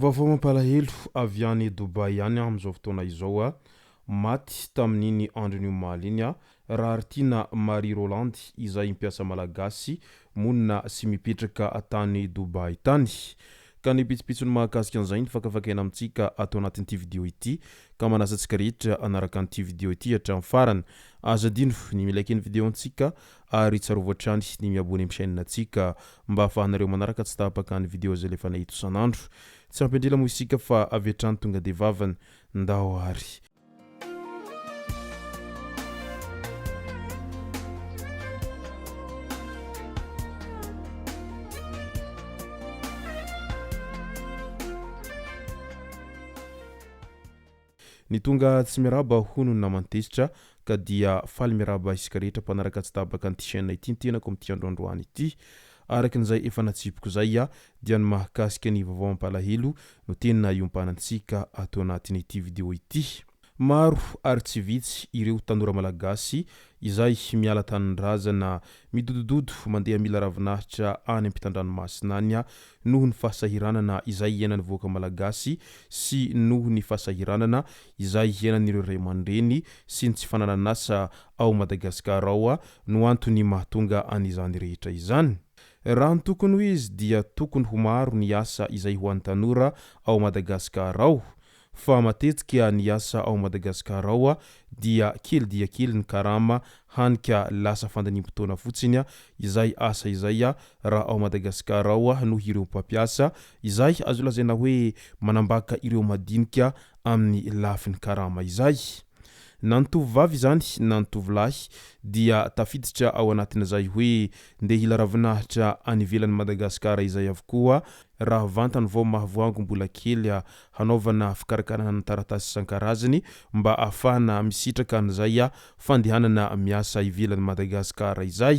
Vaovao mampalahelo avy any Dubaï any amin'izao fotoana izao, maty tamin'iny andron'ny omaly iny Raharitiana Marie Rolande izay mpiasa malagasy monina sy mipetraka tany Dubaï tany. Ka ny pitsopitsony mahakasika an'izay no fakafakaina amintsika ato anatin'ity video ity ka manasa antsika rehetra hanaraka an'ity video ity hatramin'ny farany. Aza adino ny mi-like ny video antsika ary tsarovy hatrany ny mi-abonner amin'ny chaîne antsika mba ahafahanareo manaraka tsy tapaka ny video izay alefanay eto isan'andro. Tsy ampy andrela moa isika fa avy hatrany tonga dia vavany. Ndao ary. Ny tonga tsy miarahaba hono ny naman'i Tezitra ka dia faly miarahaba isika rehetra mpanaraka tsy tapaka an'ity chaîne ity ny tenako amin'ity andro androany ity. Araka an'izay efa natsipiko izay dia ny mahakasika ny vaovao mampalahelo no tena iompanantsika ato anatin'ity vidéo ity. Maro ary tsy vitsy ireo tanora malagasy izay miala tanindrazana, midodododo mandeha mila ravinahitra any ampitan-dranomasina any noho ny fahasahiranana izay iainan'ny vahoaka malagasy sy noho ny fahasahiranana izay iainan'ireo ray aman-dreny sy ny tsy fananan'asa ao Madagasikara ao no antony mahatonga an'izany rehetra izany. Raha ny tokony ho izy dia tokony ho maro ny asa izay ho an'ny tanora ao Madagasikara ao. Fa matetika ny asa ao Madagasikara ao dia kely dia kely ny karama hany ka lasa fandaniam-potoana fotsiny izay asa izay raha ao Madagasikara ao noho ireo mpampiasa izay azo lazaina hoe manambaka ireo madinika amin'ny lafiny karama izay. Na ny tovovavy izany na ny tovolahy dia tafiditra ao anatin'izay hoe ndeha hila ravinahitra any ivelan'i Madagasikara izay avokoa raha vantany vao mahavoango mbola kely hanaovana fikarakarana ny taratasy isan-karazany mba ahafahana misitraka an'izay fandehanana miasa ivelan'i Madagasikara izay.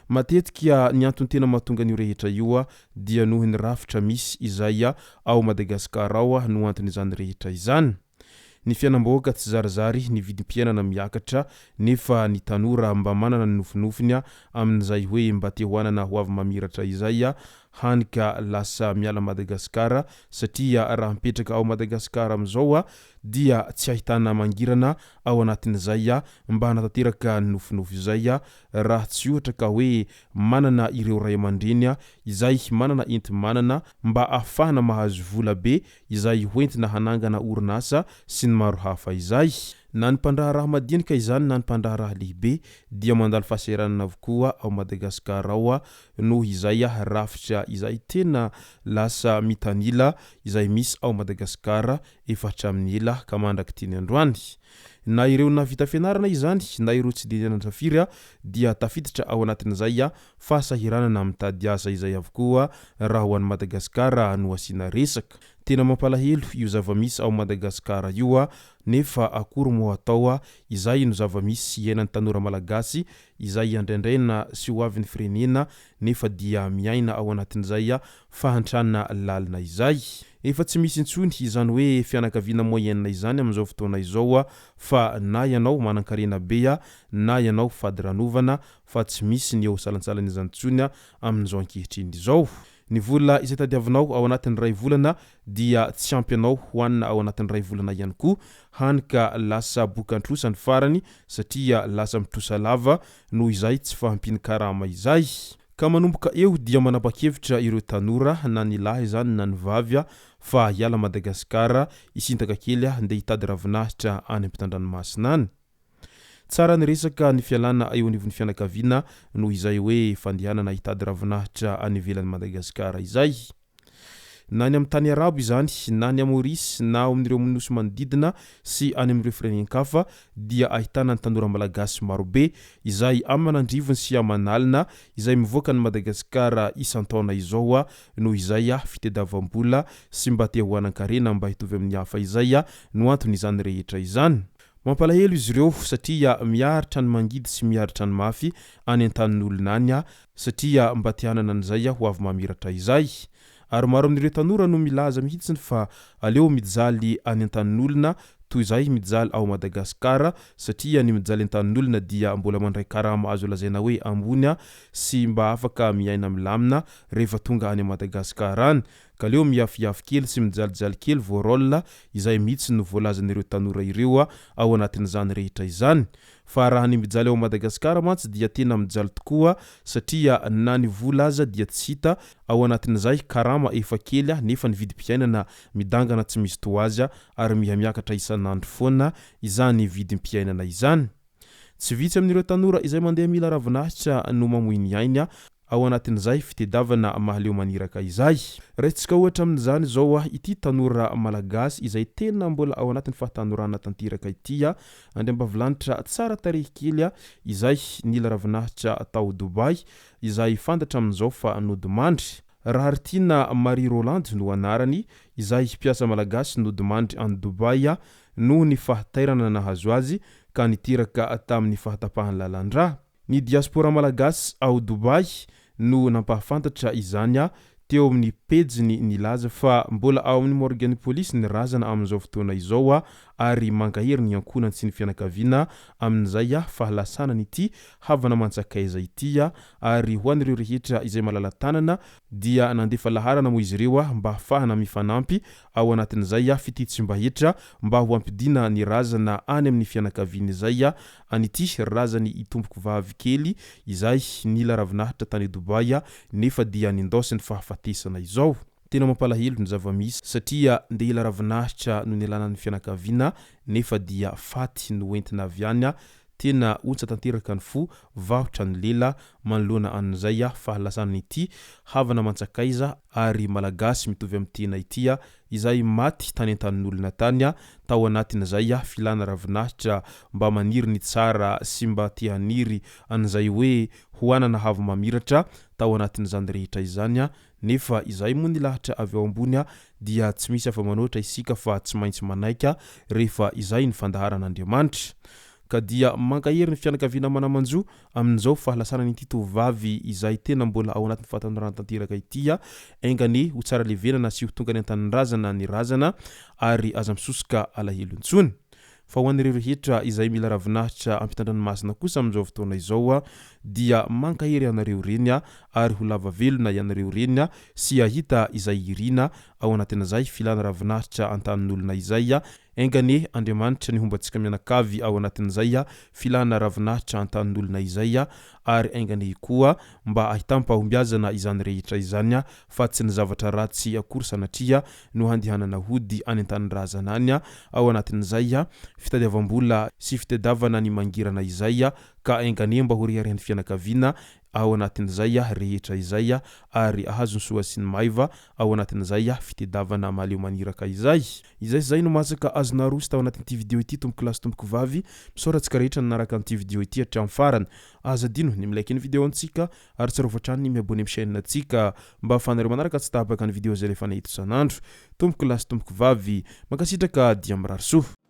Matetika ny antony tena mahatonga an'io rehetra io dia noho ny rafitra misy izay ao Madagasikara ao no anton'izany rehetra izany. Ny fiainam-bahoaka tsy zarizary, ny vidim-piainana miakatra nefa ny tanora mba manana ny nofinofiny amin'izay hoe mba te ho hanana ho avy mamiratra izay hany ka lasa miala Madagasikara satria raha mipetraka ao Madagasikara amin'izao dia tsy ahitana mangirana ao anatin'izay mba hanatanteraka ny nofinofy izay raha tsy ohatra ka hoe manana ireo ray aman-dreny izay manana enti-manana mba ahafahana mahazo vola be izay hoentina hanangana orinasa sy ny maro hafa izay. Na ny mpandraharaha madinika izany na ny mpandraharaha lehibe dia mandalo fahasahiranana avokoa ao Madagasikara ao noho izay rafitra izay tena lasa mitanila izay misy ao Madagasikara efa hatramin'ny ela ka mandrak'ity ny androany. Na ireo nahavita fianarana izany na ireo tsy dia nianatra firy dia tafiditra ao anatin'izay fahasahiranana mitady asa izay avokoa raha ho an'i Madagasikara no asiana resaka. Tena mampalahelo io zava-misy ao Madagasikara io nefa akory moa atao izay no zava-misy iainan'ny tanora malagasy izay andraindraina sy ho avin'ny firenena nefa dia miaina ao anatin'izay fahantrana lalina izay. Efa tsy misy intsony izany hoe fianakaviana moyenne izany amin'izao fotoana izao fa na ianao manankarena be na ianao fadiranovana fa tsy misy ny eo salantsalany izany intsony amin'izao ankehitriny izao. Ny vola izay tadiavinao ao anatin'ny iray volana dia tsy ampy anao hohanina ao anatin'ny iray volana ihany koa, hany ka lasa bokan-trosa ny farany satria lasa mitrosa lava noho izay tsy fahampian'ny karama izay. Ka manomboka eo dia manapa-kevitra ireo tanora na ny lahy izany na ny vavy fa hiala Madagasikara hisintaka kely ndeha hitady ravinahitra any ampitan-dranomasina any. Tsara ny resaka ny fialana eo anivon'ny fianakaviana noho izay hoe fandehanana hitady ravinahitra any ivelan'i Madagasikara izay. Na any amin'ny tany arabo izany, na any Maorisy, na ao amin'ireo nosy manodidina sy any amin'ireo firenen-kafa dia ahitana ny tanora malagasy marobe izay aman'andrivony sy aman'alina izay mivoaka an'i Madagasikara isan-taona izao noho izay fitediavam-bola sy mba te ho hanan-karena mba hitovy amin'ny hafa izay no anton'izany rehetra izany. Mampalahelo izy ireo satria miaritra ny mangidy sy miaritra ny mafy any an-tanin'olona any satria mba te hanana an'izay ho avy mamiratra izay. Ary maro amin'ireo tanora no milaza mihitsiny fa aleo mijaly any an-tanin'olona toy izay mijaly ao Madagascar satria ny mijaly an-tanin'olona dia mbola mandray karama azo lazaina hoe ambony sy mba afaka miaina milamina rehefa tonga any Madagascar any. ka aleo miafiafy kely sy mijalijaly kely vao rôle izay mihitsy no voalazan'ireo tanora ireo ao anatin'izany rehetra izany. Fa raha ny mijaly ao Madagasikara mantsy dia tena mijaly tokoa satria na ny vola aza dia tsy hita ao anatin'izay, karama efa kely nefa ny vidim-piainana midangana tsy misy toa azy ary miha miakatra isan'andro foana izany vidim-piainana izany. Tsy vitsy amin'ireo tanora izay mandeha mila ravinahitra no mamoy ny ainy ao anatin'izay fitedavana mahaleo maniraka izay. Raisintsika ohatra amin'izany izao ity tanora malagasy izay tena mbola ao anatin'ny fahatanorana tanteraka ity, andriambavilanitra tsara tarehy kely izay nila ravinahitra tao Dubaï izay fantatra amin'izao fa nodimandry. Raharitiana Marie Rolande no anarany, izay mpiasa malagasy nodimandry any Dubaï noho ny fahatairana nahazo azy ka niteraka tamin'ny fahatapahan'ny lalan-drà. Ny diaspora malagasy ao Dubaï no nampahafantatra izany teo amin'ny pejiny nilaza fa mbola ao amin'ny morgue-n'ny polisy ny razana amin'izao fotoana izao ary mankahery ny ankohonany sy ny fianakaviana amin'izay fahalasanan'ity havana aman-tsakaiza ity ary ho an'ireo rehetra izay malala-tanana dia nandefa laharana moa izy ireo mba hahafahana mifanampy ao anatin'izay fitia tsy mba hetra mba ho ampidiana ny razana any amin'ny fianakavian'izay an'ity razany itompokovavy kely izay nila ravinahitra tany Dubaï nefa dia nindaosin'ny fahafatesana izao. Tena mampalahelo ny zava-misy satria ndeha hila ravinahitra no nialana ny fianakaviana nefa dia faty no entina avy any. Tena ontsa tanteraka ny fo, vahotra ny lela manoloana an'izay fahalasanan'ity havana aman-tsakaiza ary Malagasy mitovy amin'ny tena ity izay maty tany an-tanin'olona tany tao anatin'izay filana ravinahitra mba maniry ny tsara sy mba te haniry an'izay hoe ho anana havo mamiratra tao anatin'izany rehetra izany nefa izay moa ny lahatra avy ao ambony dia tsy misy afa-manoatra isika fa tsy maintsy manaika rehefa izay ny fandaharan'Andriamanitra. Ka dia mankahery ny fianakaviana mana-manjo amin'izao fahalasanan'ity tovovavy izay tena mbola ao anatin'ny fahatanorana tanteraka ity. Enga anie ho tsara levenana sy ho tonga any an-tanindrazana ny razana ary aza misosoka alahelo intsony. Fa ho an'ireo rehetra izay mila ravinahitra ampitan-dranomasina kosa amin'izao fotoana izao dia mankahery anareo reny ary ho lava velona ianareo reny sy hahita izay irina ao anatin'izay filana ravinahitra an-tanin'olona izay. Enga anie Andriamanitra ny homba antsika mianakavy ao anatin'izay filana ravinahitra an-tanin'olona izay ary enga anie koa mba ahitam-pahombiazana izany rehetra izany fa tsy ny zavatra ratsy akory sanatria no handehanana hody any an-tanindrazana any ao anatin'izay fitadiavam-bola sy fitadiavana ny mangirana izay ka enga anie mba ho reharehan'ny fianakaviana ao anatin'izay rehetra izay ary ahazo ny soa sy ny maiva ao anatin'izay fitedavana mahaleo maniraka izay. Izay sy izay no masaka azo naroso tao anatin'ity video ity tompoko lahy sy tompoko vavy. Misaotra antsika rehetra nanaraka an'ity video ity hatramin'ny farany. Aza adino ny mi-like ny video antsika ary tsarovy hatrany ny mi-abonner amin'ny chaîne antsika mba ahafahanareo manaraka tsy tapaka ny video izay alefanay eto isan'andro. Tompoko lahy sy tompoko vavy, mankasitraka dia mirary soa.